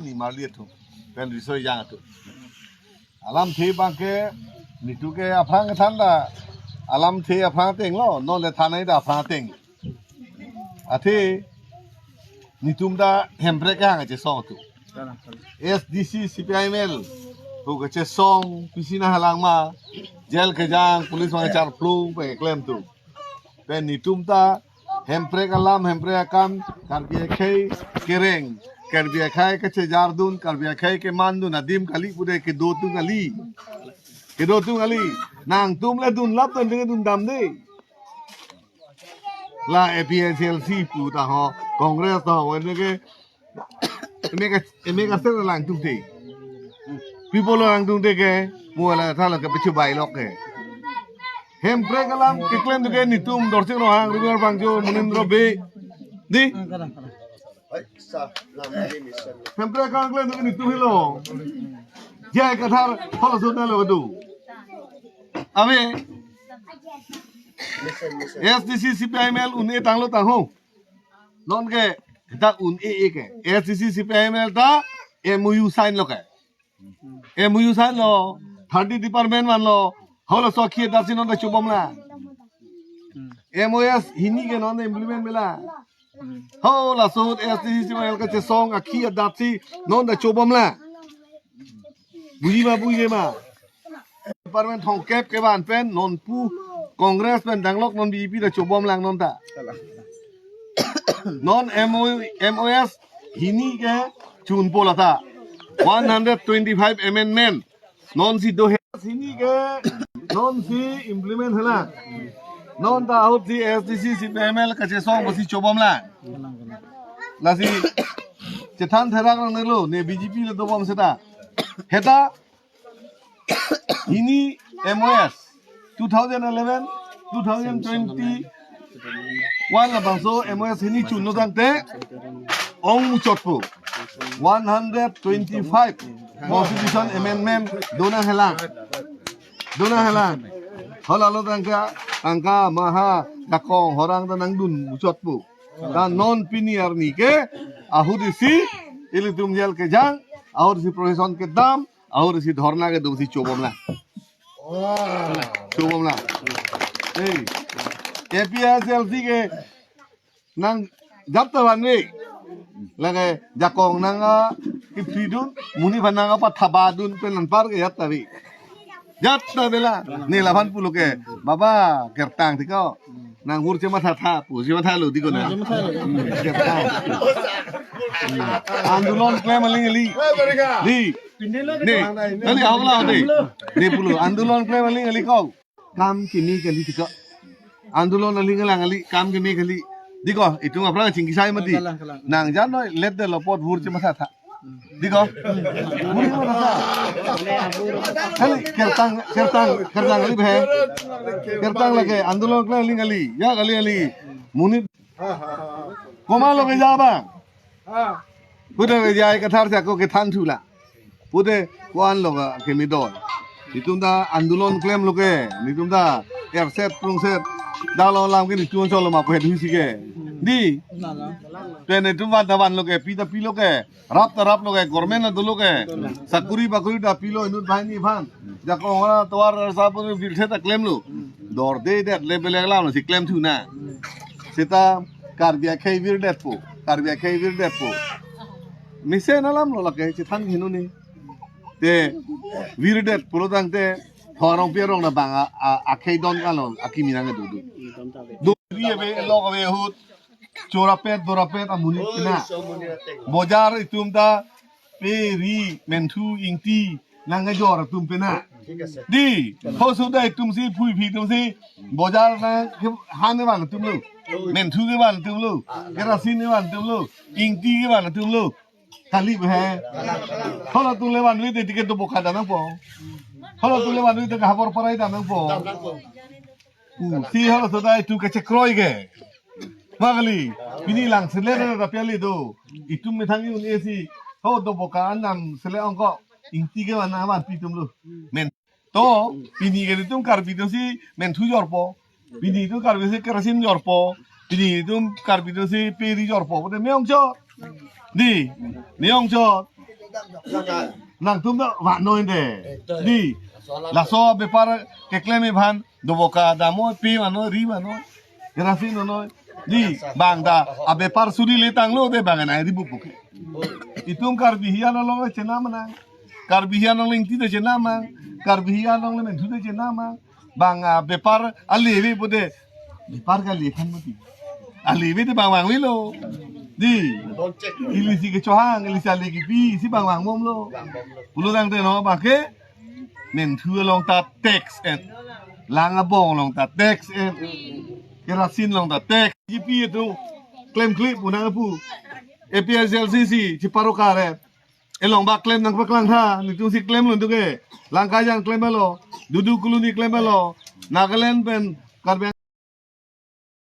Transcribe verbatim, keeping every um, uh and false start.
Nimarli atum pen riso ejang atum. Alamthe abangke nitu ke aphrang than ta, alamthe aphrang ateng lo, non le than ai ta aphrang ateng. Athe nitum ta Hemprek kehang kachesong atum. S D C, C P I M L pu kachesong pisi nanghalang ma, jail kejang, police abang charplung pen keklem atum. Pen nitum ta Hemprek alam, Hemprek akam, Karbi akhei kereng, Karbi akhei kachejardun, Karbi akhei kemandun adim kali pu de, kedo atum kali. Kedo atum kali. Nangtum le dunlap tangte dundam de. La A P H L C pu ta ho, Congress ta ho, ene ke, ene ke, ene ke ser lang tum te. People lang tum te ke, mo la tha la ke pichu bai lok ke. Hemprek alam keklem tu ke nitum Dorsing Ronghang, Rumer Bangjo, Munindro Bey. Di? Hemprek alam keklem tu ke nitum helo. J I Kathar, halaso nalo tu. Ave. S D C, C P I M L un-e tanglo tang ho. Non ke ta un-e-e ke. S D C, C P I M L ta M O U sign lo ke. M O U sign lo, thirty department vanlo. Halaso akhi adatsi non ta chobom lang. M O S hini ke non ta implement me lang. Halaso ahut S D C, C P I M L kachesong akhi adatsi non ta chobom lang. Buji ma, buji ma. Department thomkep kevan pen non pu Congress pen danglok, non B J P ta chobom lang non ta. Non M O, M O S hini ke chunpo lata. One hundred twenty-five amendment. Non si do he. Hini ke non si implement hela. Non ta ahut si S D C, C P I M L kachesong pusi chobom lang. Lasi chethan therak nangnelo, ne B J P le dobom seta. Heta hini M O S two thousand eleven, two thousand twenty-one labangso M O S hini chunlo tangte ong muchotpo. One hundred twenty-five Constitution Amendment do nanghelang. Do nanghelang. Halalo tangka, tangka maha jakong horang ta nangdun muchotpo. Ta non pini arni ke ahut isi ilitum jail kejang, ahut isi procession kedam, ahut isi dhorna kedam si chobom lang. Chobom lang. Hey, A P H L C ke nang jat ta vanve. Lake jakong nang, ah, kipridun, monit aphan nang apa thabadun pen anpar ke jat ta ve. Jat ta ve la. Ne laphan pulo ke, baba, kertang tiko. Nang hur chematha tha, pu chematha lo di ko na. Hur chematha lo. Hmm, kertang. Andolon klem aling ali. Di. Ne, tali hawla de. Ne pulo, andolon klem aling ali ko. Kam kimi kali tiko. Andolon aling alang ali, kam kimi kali. Di ko, itum aphrang chingki sai mati. Kalang, kalang. Nang jano let de lo apot hur chematha tha. Di ko. Hur chematha tha. Kali, kertang, kertang, kertang ali bhe. Kertang lake, andolon klem aling ali. Ya kali ali. Monit. Komatlo keja abang. Puta J I Kathar si ako kethan thu la. Puta ko-an lo ka kemedon. Itum ta andolon klemlo ke. Itum ta erset prungset. Dalo lam ke itum cholo ma pu hedu si ke. Di. Pen itum van ta vanlo ke, pi ta pilo ke. Rap ta raplo ke, government ta dolo ke. Sakuri bakuri ta pilo inut banghini aphan. Jakong ra tovar ra sapu virthe ta klemlo. Dorde det le belek lam si klem thu na. Seta Karbi akhei virdetpo, Karbi akhei virdetpo. Mesen alam lo lake, chethan hinu ni. Te virdet pulo tangte, Thong Arong Pi Arong na bang a, a, akhei don kalon, akimi nang dudu. Do ri ave, lok ave ahut, chorapet, dorapet, amonit pena. Bojar itum ta, pe, ri, menthu, ingti, nang kejor atum pena. Di, ho suda itum si, phui phi itum si, bojar nang ke, han kevan atum lo. Menthu kevan atum lo. Kerasin kevan atum lo. Ingti kevan atum lo. Kali bhe. Halatum le vanve te ticket do boka da nangpo. Halatum le vanve te habor parai da nangpo. Hmm, si halaso ta itum kachekroi ke. Ma kali, pini lang sele re rapiali do. Itum methang un-e si. Ho do boka anam sele ongko. Ingti kevan avan pi atum lo. Men. To, pini ke itum Karbi atum si menthu jorpo. Pini itum Karbi si kerasin jorpo. Pini itum Karbi atum si pe, ri jorpo. Bote me-ongchot. Di, me-ongchot. Nangtum ta vannoi de. Di. Laso bepar keklem aphan doboka damnoi, pi vannoi, ri vannoi, kerosene vannoi. Di, bang ta abepar suri le tanglo de, bang nai ri bupu ke. Itum Karbi hiyan along le chenam nang. Karbi hiyan along le ingti de chenam nang. Karbi hiyan along le menthu de chenam nang. Bang abepar ale ave pu de. Bepar ke ale aphan mati. Ale ave de bang vangvelo. Di. Ilisi kechohang, ilisi ale kipi, isi bang vangbomlo. Pulo tangte non bang ke menthu along ta tax en. Lang abong along ta tax en. Kerosene along ta tax. B J P atum klemkle pu nangpu. A P H L C C chiparo kare. Elong bak klem nangpaklang tha, netum si klemlo nangtum ke. Langkajan klemlo, Dudu Colony klemlo, Nagaland pen Karbi